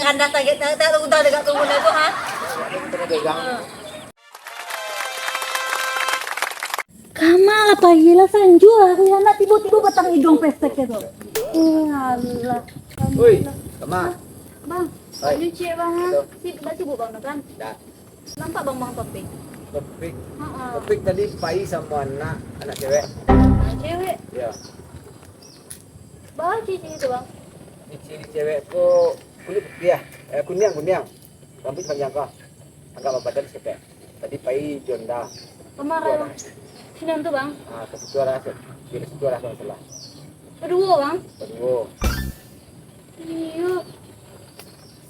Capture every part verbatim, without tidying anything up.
Kandah tarik, tarik, tarik, udah dagak turun dah tu, ha? Kama lah pagi lah, sanjo lah, kuliah nak tibo-tibo batang iduang pesek tu. Eh, alah. Oi, Kama. Bang, oi. Lanjut ciek, Bang, ha? Betul. Si, dah sibuk, Bang, tu kan? Dah. Nampak, Bang, Bang Taufik? Taufik. Ha-ha. Taufik tadi pai samo anak, anak cewek. Anak cewek? Ya. Baa ciri-ciri tu, Bang? Ciri-ciri cewek tu kulik putiah, eh, kuniang, kuniang. Rambuik panjang ko. Agak babadan saketek. Tadi pai jo Honda. Kama lai, Bang? Sinan tu, Bang? Ah, ka situ arah, kiri situ arah kalau salah. Kaduo, Bang? Kaduo. Iyo.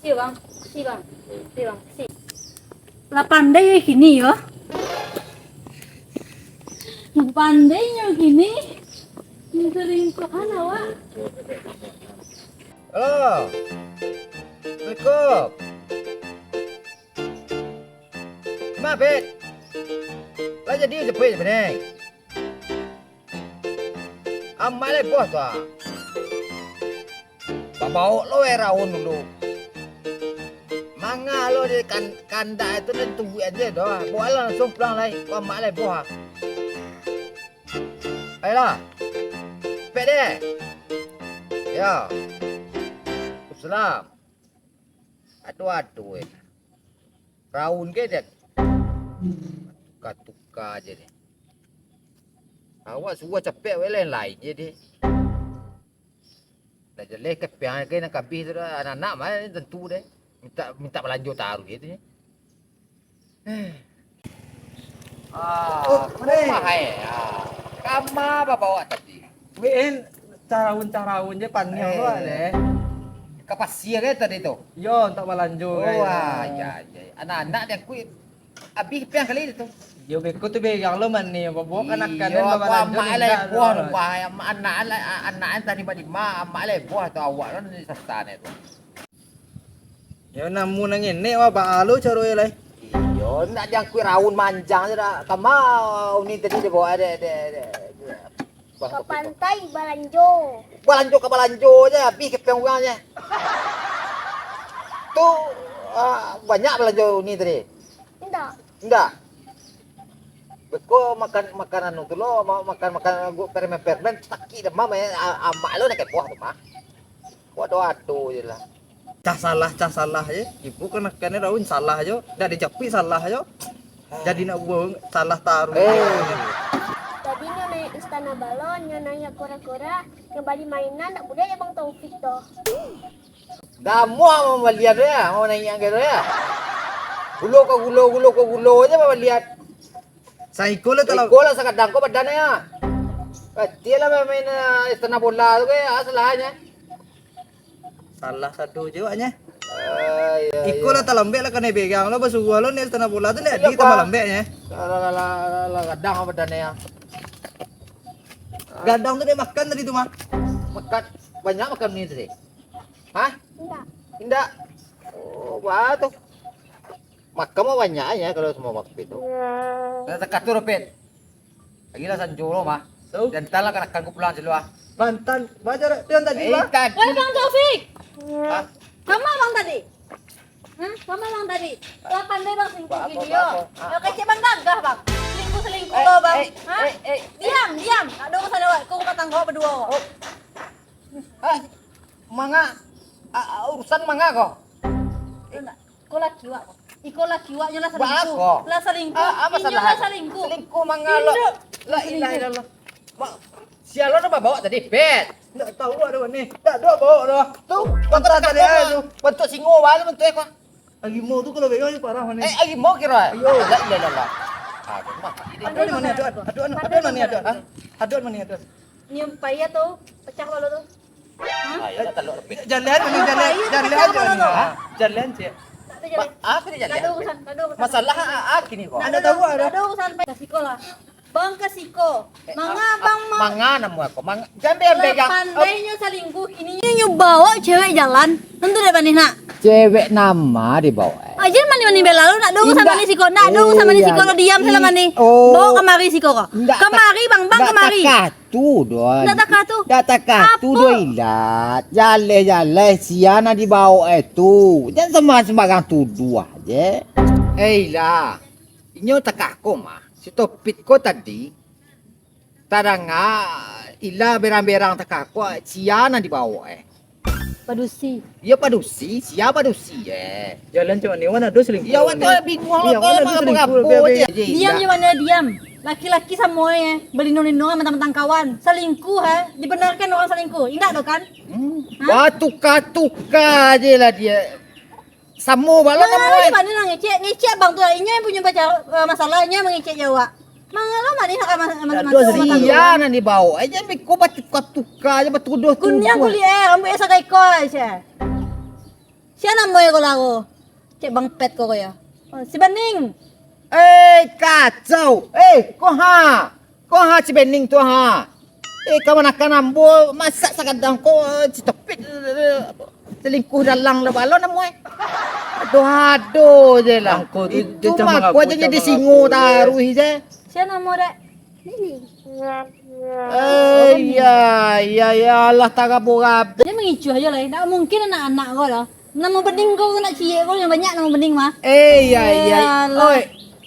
Si, Bang. Si, Bang. Si, Bang. Si. Lah pandai yo kini yo. Lah pandai nyo kini. Selingkuhan awak. Halo. Assalamualaikum. Ma, Pet. Lah jadi japuik jo Beneng? Amak lai boh tu, ah. Babaok lo weh raun dulu. Manga lo di kan-, kandak tu nan tubuik aja doh. Baok lo langsuang pulang lai. Ko amak lai boh, ah. Ayolah. Pet deh. Yo. Salam. Aduh, aduh, eh. Raun ke, Dek? Tuka-tuka je ni. Awak suruah capek, weh, lain-lain je, Dek. Dah jeleh kepiang ke, nak kabih tu dah. Anak-anak mah tentu deh. Minta, minta balanjo taruih gitu je. Eh. Ah, oh, Mane. Mahai. Ah. Kama babawa tadi? Weh, caraun-caraun je paniang tu, eh, deh. Ka pasia ke tadi tu? Yo, untuak balanjo. Oh, ke, ah, ya, ya. Anak-anak diangkuik abih piang kali tu. Yo, beko tu begang lo, Mane, babawa kanakan. Iyo, dan babalanjo amak lai buah tu, bah. Anak lai, anak tadi badima, amak lai buah tu awak lo ni sasane tu. Yo, namun nang enek, wah, baa lo caro e lai. Iyo, ndak diangkuik raun manjang je dah. Kama uni tadi dibawa dek, dek, dek, dek. Ka pantai balanjo. Balanjo ka balanjo je, abih kepiang urang je. Tu, ah, banyak balanjo uni tadi? Indak. Indak? Beko makan, makan anu tu lo, ma-, makan, makan permen-permen, sakik demam, eh, a-, amak lo nak kepoh tu, mah. Waduh, aduh je lah. Cah salah, cah salah je. Ibu kanakan ni raun salah jo. Dak dijapuik salah jo. Jadi nak buang salah taruih. Eh. Tadi nyo naiak istana balon, nyo naiak kura-kura, nyo bali mainan, dak buliah ya Bang Taufik doh. Damuah mambalian tu ya, mau naiak angka tu ya. Gulo ko gulo, gulo ko gulo je mambalian. Saiko lah talam. Saiko lah sakadang ko badan ya. Katilah main-main, eh, istana bola tu ke, ah, salahnyo. Salah satu je awaknyo. Ah, iya, iko iya. Lah talambek lah kanai begang lo, basuruah lo ni istana bola tu ni, iyo, adi tambah lambek nyo. Lah, lah, lah, lah, lah, gadang apa dan ya? Gadang tu dia makan tadi tu, mah. Makan, banyak makan ni tadi? Hah? Indak. Indak? Oh, bah tu. Makan mah banyak ya kalau semua waktu itu. Lah takatur, Pet. Lagi lah sanjo lo, mah. Tu? Jantan lah kanakan ku pulang silu, ah. Mantan, bajar tu yang tadi, eh, bah. Tadi. Weh, Bang Taufik. Hah? Kama Bang tadi? Hah? Kama Bang tadi? Lah pandai Bang selingkuh gini, yo. Yo, kecek Bang gagah, Bang. Selingkuh-selingkuh lo, Bang. Eh, eh, hah? Eh, eh. Diam, diam. Tak ada urusan awak. Kau rumah tangga berdua. Oh. Hah? Manga, a, a, urusan manga ko? Ko laki wak ko. Iko laki wak nyo lah salingkuh. Lah salingkuh. Ah, ah, masalah lah salingkuh. Salingkuh manga lo. La ilaha illallah. Mak, sia lo dah babawa tadi, Pet? Ndak tahu ado ni. Ndak ado bawa dah. Tu, bentuk tadi tu. Bentuk singo bae bentuk iko. Harimau tu kalau begang ni parah, Mane. Eh, harimau kiro. Iyo. La ilaha illallah. Aduh, mak. Aduh, Mane, aduh, aduh, aduh, aduh, Mane, aduh. Hah? Aduh, Mane, aduh. Nyium pai atau pecah kepala tu? Hah? Jalan, Mane, jalan. Jalan aja, Mane. Hah? Jalan, cik. Tak ada jalan. Apa ni jalan? Tak ada urusan, tak ada urusan. Masalah, ah, ah, gini kok. Ndak tahu, ada. Tak ada urusan, Pak. Kasih kau lah. Bang ka siko. Manga, Bang, ma- manga namo ko? Manga, jan diambiak. Lah pandai nyo salingkuh, kini nyo, nyo bawa cewek jalan. Tentu dak pandai nak. Cewek nama dibawa? Aja mani Ni bela lu, nak dong sama ni siko, nak dong sama ni siko, lo diam salah mani. Oh. Bawa kamari siko ko. Kamari, bang, bang, kamari. Ndak takah tu doh. Ndak takah tu. Ndak takah tu doh, Ila. Jaleh-jaleh, sia nan dibawa eh tu. Jan sama sembarang tuduah je. Eh, Ila. Inyo takah ko mah. Si Topik ko tadi. Tadanga Ila berang-berang takah ko, sia nan dibawa eh. Padusi. Iyo padusi, sia padusi eh. Jalan cak mano, wan ado selingkuh. Iyo, wan tu bingung lo, kalau manggapo-ngapo je. Diam je mano diam. Laki-laki samo eh, balindung-lindungan mantang-mantang kawan. Salingkuh eh, dibenarkan urang salingkuh. Indak tu kan? Hmm. Wah, tuka-tuka je lah dia. Samo balo namo eh. Mano lah ngecek, ngecek abang tu lah. Inyo yang punyo pacar, eh, masalah, inyo yang mangecek jo awak. Mangalo mano nak masuk rumah tangga? Sia nan dibawa eh, jan beko batuka-tuka je, batuduah-tuduah. Kuniang kulik eh, rambuik eh sakai ko eh, sia. Sia namo eh ko lah ko? Cek Bang Pet ko ko yo. Oh, si Bening. Eh, kacau. Eh, ko ha. Ko ha si Bening tu ha. Eh, kamanakan ambo masak sagadang ko, eh, si Topik, eh, selingkuh dalang lah balo namo eh. Ado-ado je lah. Itu mah ko je jadi singo taruih je. Sia namo dek? Eh, iya, iya, iya, alah tarabo-rabo. Dia mangicuah aja lah, eh. Tak mungkin anak-anak ko lah. Namo Bening ko nak ciek ko, yang banyak namo Bening mah. Eh, iya, iya. Oi,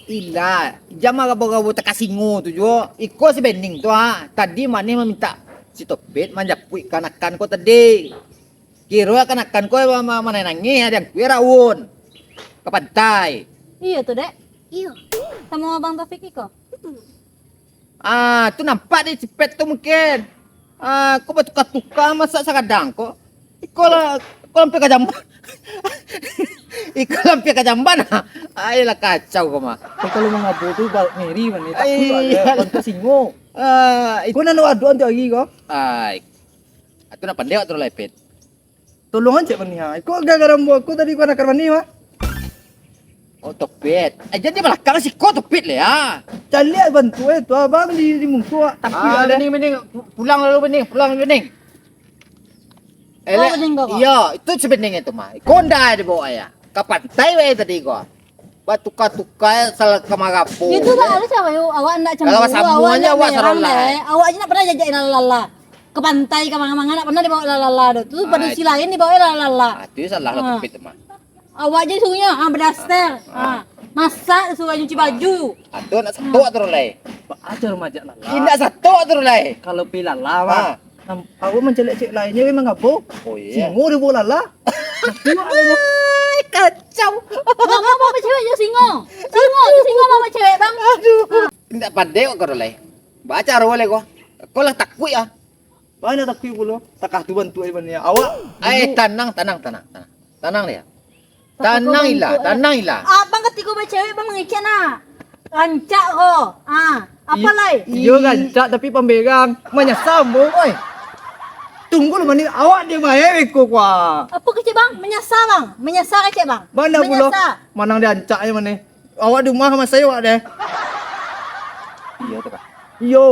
Ila, jan marabo-rabo takasingo tu juo. Iko si Bening tu ha, tadi mani mamintak si Topik manjapuik kamanakan ko tadi. Kiro kamanakan ko ma-, ma-, manangih, ado yang kuih raun ka pantai. Iyo tu, Dek. Iyo. Samo Abang Taufik iko? Ah, tu nampak di cipet tu mungkin. Ah, ko batuka-tuka masak sagadang ko. Iko lah, iko lampia ka jamban. Iko lampia ka jamban. Ai lah kacau ko mah. Ko kalau mangabo tu ba-, ngeri mah ni. Takuik awak, kan singo. Ah, ko nan ado antiak ari ko. Ai. Atu nak pandai awak tu lah, Pet. Tolong ancek mani ha. Iko gara-gara ambo ko tadi ko nak mani ha. Oh, Topik. Eh, jadi balakang siko Topik le ha. Caliak bantu eh tu abang di, di muko ah. Tapi ah, Bening, Bening. Pu-, pulang lalu Bening, pulang Bening. Eh, oh, Bening ko. Iyo, itu si Bening itu mah. Iko ndak dibawa ya. Ka pantai wae tadi ko. Batuka-tuka salah ka marapo. Itu tak ada siapa yo, awak ndak cemburu. Kalau samuanya awak sarolah. Awak je nak pernah jajak lala. Ka pantai, ka manga-manga, ndak pernah dibawa lala-lala tu. Tu padusi lain dibawa lala-lala. Ah, tu salah lah Topik tu mah. Awak je suruhnyo, ah, badaster. Ah. Masak suruh nyuci baju. Ah, tu nak satok tu lai. Ba-, ajar majak lala. Indak satok tu lai. Kalau pi lala mah. Nam-, awak mancaliak cewek lain je mangabo. Oh, iyo. Singo dibawa lala. Ai, kacau. Bang, bang, bang, cewek je singo. Singo, singo, bang, cewek, bang. Aduh. Indak pandai kok kau lai. Baca roh lai kau. Kau lah takuik ah. Banyak takuik pulo. Takah tu bantuak ai banyak. Awak. Ai, tanang, tanang, tanang, tanang. Tanang dia. Tanang Ila, tanang Ila. Abang katiko bacewek, bang mangecek nak. Rancak ko. Ah, apa lai? Iyo rancak tapi pamberang. Manyasa ambo. Oi. Tunggu lu mani awak dia bae beko kuah. Apa kecek bang? Menyasa bang. Menyasa kecek bang. Mana pulo? Manang dia rancak aja mani. Awak di rumah masai awak deh. Iyo tu kah? Iyo.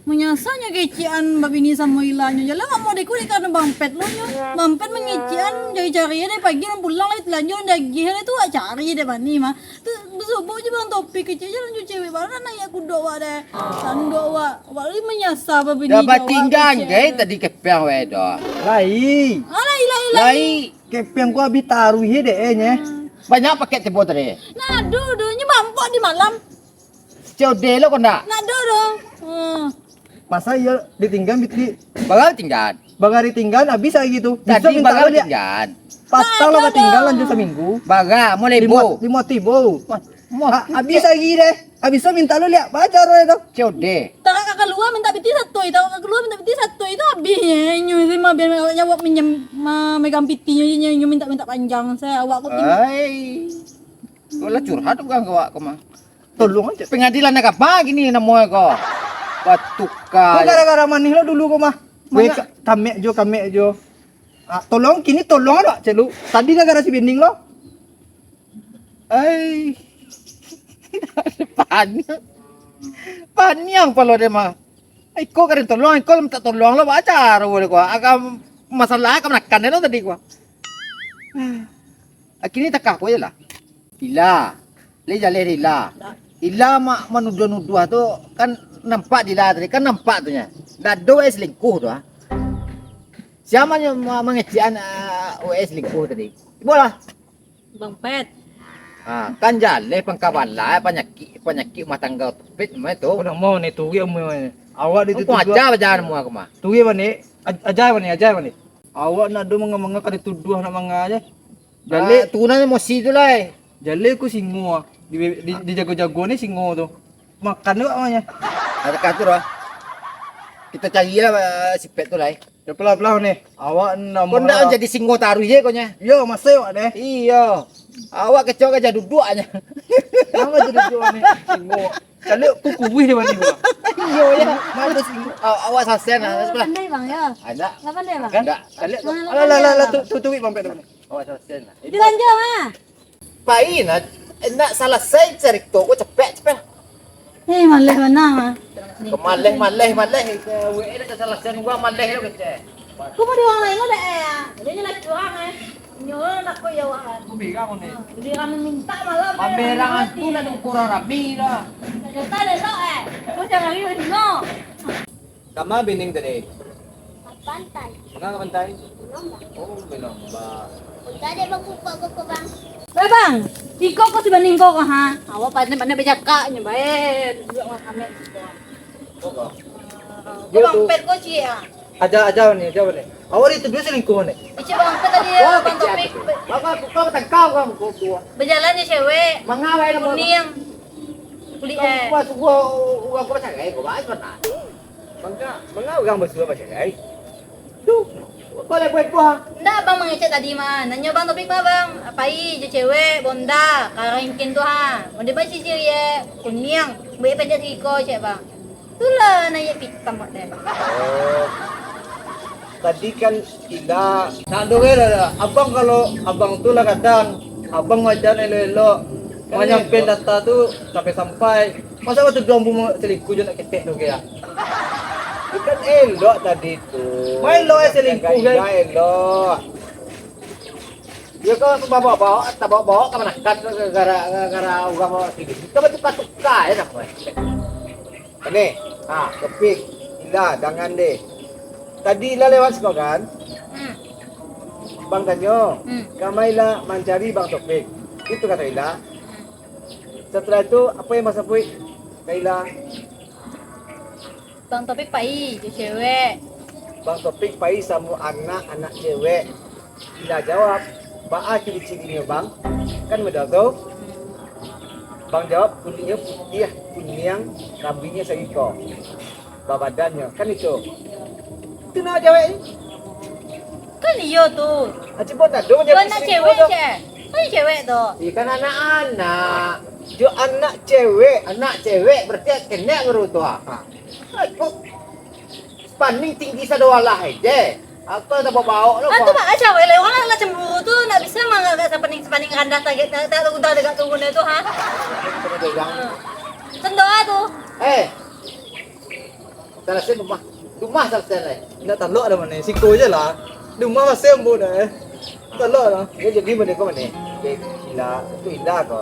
Manyasanyo kecekan babini samo ilanyo. Jalan ndak mau dek kulik karano Bang Pet lo nyo. Bang Pet mangecekan cari-cari dari pagi urang pulang lai telanjang dagih lai tu awak cari dek bani mah. Tu basubuh je Bang Topik kecek jalan jo cewek baru nak naiak kudo awak deh. Tando awak, awak lai manyasa babini. Dah batinggang gai tadi kepeng wae dah. Lai. Ah, lai, lai, lai. Lai. Kepeng ku abih taruih dek eh nye. Banyak paket tibo tadi. Nah, aduh, aduh, nyo mampok di malam. Code lo kau ndak? Nak do dong. Hmm. Masa iyo ditinggan biti? Bara ditinggan? Bara ditinggan habis hari tu. Tadi bara ditinggan. Patang lo tinggal lanjut saminggu. Bara, mau lebo. Limo, limo tibo. Habis hari deh. Habis tu minta lo liak baca roh itu. Code. Tarak ka kalua minta biti satoi, tarak ka kalua minta biti satoi tu habis nyo. Nyo si ma biar awak nyawa minjam ma-, megang pitinyo je nyo minta-minta panjang. Saya awak kok tinggal. Ai. Kau lah curhat urang kau awak kau mah. Tolong aja. Pengadilan agama gini namo ko. Batuka. Kau gara-gara manih lo dulu kau mah. Weh, kamek jo, kamek jo. Ah, tolong kini tolong ado celu. Tadi gara-gara si Bening lo. Ai. Paniang. Paniang palo dia mah. Iko kada tolong, iko minta tolong lo baca ro ko. Agak masalah ka makan lo tadi ko. Kini takah ko je lah. Ila. Lai jaleh Ila. Ila mak manuduah-nuduah tu kan nampak di Ila tadi, kan nampak tu nya. Ndak ado wae selingkuh tu ah. Sia ma-, ma-, mangecekan ah, wae selingkuh tadi. Ibolah. Bang Pet. Ha, kan jaleh pangkabalah panyakik, panyakik rumah tangga Topik namanya tu. Kau nak mau ni turi amuah ni. Awak di Kau aja bajalan muah aku mah. Turi bani, aj-, aja bani, aja bani. Awak nak do manga-manga ka dituduah nak manga aja. Jaleh. Ah, turunan emosi tu lai. Jaleh ku singo ah. Di, di, dijago-jago ni singo tu. Makan tu awaknyo. Ada katur ah. Kita carilah ah, si Pet tu lai. Yo pelah-pelah ni. Awak nak Kau ndak jadi singo taruih je kau nya. Yo, masih awak deh. Iyo. Awak kecoa gajah duduk aja. Nama jadi duduk ni? Singo. Kalau ku kubuih di mana gua? Iyo ya. Mana singo? Aw- awak sasen lah. Sebelah. Pandai bang ya. Ada. Nggak pandai bang. Enggak. Kalau Nah, alah lah lah lah lah. Tu tu tu bang pek. Awak sasen lah. Dilanjut ha. Pai nak, nak salasai carito ko capek, capek. Eh, maleh bana mah. Maleh, maleh, maleh. Wek dah salasai gua maleh tu kecek. Kau mau diorang lain kau dah eh. Dia ni laki orang eh. Nyo nak kau ya wak. Aku bilang ni. Dia orang minta malam. Pameran tu nak ukur rami dah. Kata dia tak eh. Kau jangan ribut no. Kama bining tadi? Ka pantai. Manga ka pantai? Manombak. Oh, manombak. Udah deh bang, kupak koko bang. Weh bang, iko ko si baning ko ha. Awak pandai-pandai bajakak nyo bae. Duduak makan ni. Koko. Ko bang pet ko cie ah. Aja aja ni, aja ni. Awak itu dua selingkuh ni. Ici bang pet tadi ya, bang Topik. Bang, kau tangkau kau kau tua. Bajalan je cewek. Manga bae nama. Kuning. Kulik eh. Kau suruh urang kau bacarai kau bae sebenarnyo. Manga, manga urang basuo bacarai? Tu, kau lai buek buah. Ndak, abang mangecek tadi mah. Nanyo bang Topik mah bang, pai jo cewek, bonda, karangkin tu ha. Bonda bang sisir ye, kuniang, buek pendek siko cek bang. Tulah naiak pitam mak deh. Oh. Tadi kan Ila. Nak dore lah, lah. Abang kalau abang tu lah kadang abang wajar elok-elok. Kan manyampai elok. Data tu sampai-sampai. Masa waktu dua bulan selingkuh je nak ketek tu kaya. Kan elok tadi tu. Main lo eh selingkuh kan. Ila elok. Dia kau tu bawa-bawa, tak bawa-bawa ke mana kan gara-gara orang bawa sini. Kita bertukar-tukar ya nak. Ni, ha, Topik, Ila, dangan deh. Tadi Ila lewat siko kan? Hmm. Bang tanyo, Hmm. Kama Ila mancari Bang Topik. Itu kato Ila. Hmm. Setelah itu, apa yang Bang sabuik ka Ila? Bang Topik pai jo cewek. Bang Topik pai samo anak-anak cewek. Ila jawab, "Baa ciri-cirinyo, Bang?" Kan model tu. Bang jawab, "Kuliknyo putiah, kuniang, rambuiknyo sagiko, babadannyo." Kan itu. Itu nak jawab ni? Kan iyo tu. Ah, cubo tado. Tu anak cewek, cek. Kan cewek tu. Iya kan anak-anak. Jo anak cewek. Anak cewek berarti kenek baru tu ah. Ha. Paning tinggi sadoalah aja. Apa tak bawa-bawa lo? Ah, tu mak acau eleh. Orang lah cemburu tu nak bisa mangagak sapaning-sapaning randah target tak tak udah degak turun tu ha. Sendoa tu. Eh. Salasai rumah. Rumah salasai lai. Indak talok dah mano. Siko je lah. Rumah masih ambo dah eh. Talok lah. Yo jadi mano ko mano. Ila tu Ila ko.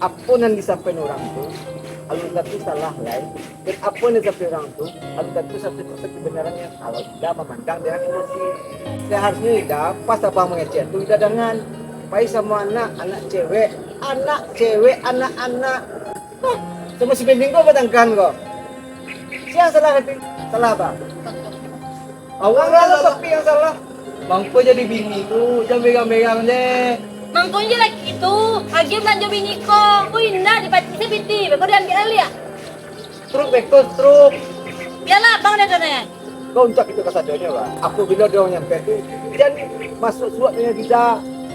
Apo nan disampaikan urang tu alun tantu salah lai. Dan apo nan disampaikan urang tu alun tantu satu persen kebenarannya kalau Ila mamandang dengan emosi. Seharusnyo Ila pas abang mangecek tu Ila dangan. Pai samo anak, anak cewek, anak cewek, anak-anak. Hah, samo si Bending ko batangkan ko. Sia salah hati? Salah apa? Awak lah tapi yang salah. Mangko jadi bini tu, jangan berang-berang je. Mangko je laki tu, agiah balanjo bini ko. Ko indak dipacik sapiti, beko diambiak alih ah. Truk beko truk. Bialah abang dah kena. Kau uncak itu kasadonyo lah. Apabila dia orang nyampe tu, jan masuk suak dengan kita,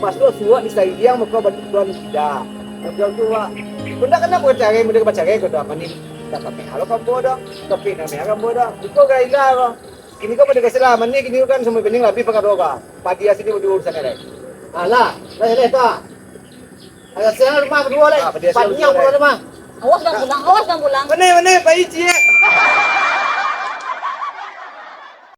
masuk suak di sayang muka balik tuan kita. Macam tu lah. Kau nak kena bercerai, mudah bercerai kau dah. Mani tak pakai hal kau bodoh, tapi nak merah kau bodoh. Kau gila kau. Kini kau pada kasih lah, mani kini kan semua bening lebih pakai doa. Padi asli berdua urusan ada. Alah, dah selesai tak? Ada siang rumah kedua leh. Ah, padi asli Padi yang kedua kedua leh. Rumah. Awas bang pulang, awas bang pulang. Mana mana Pak Ici eh?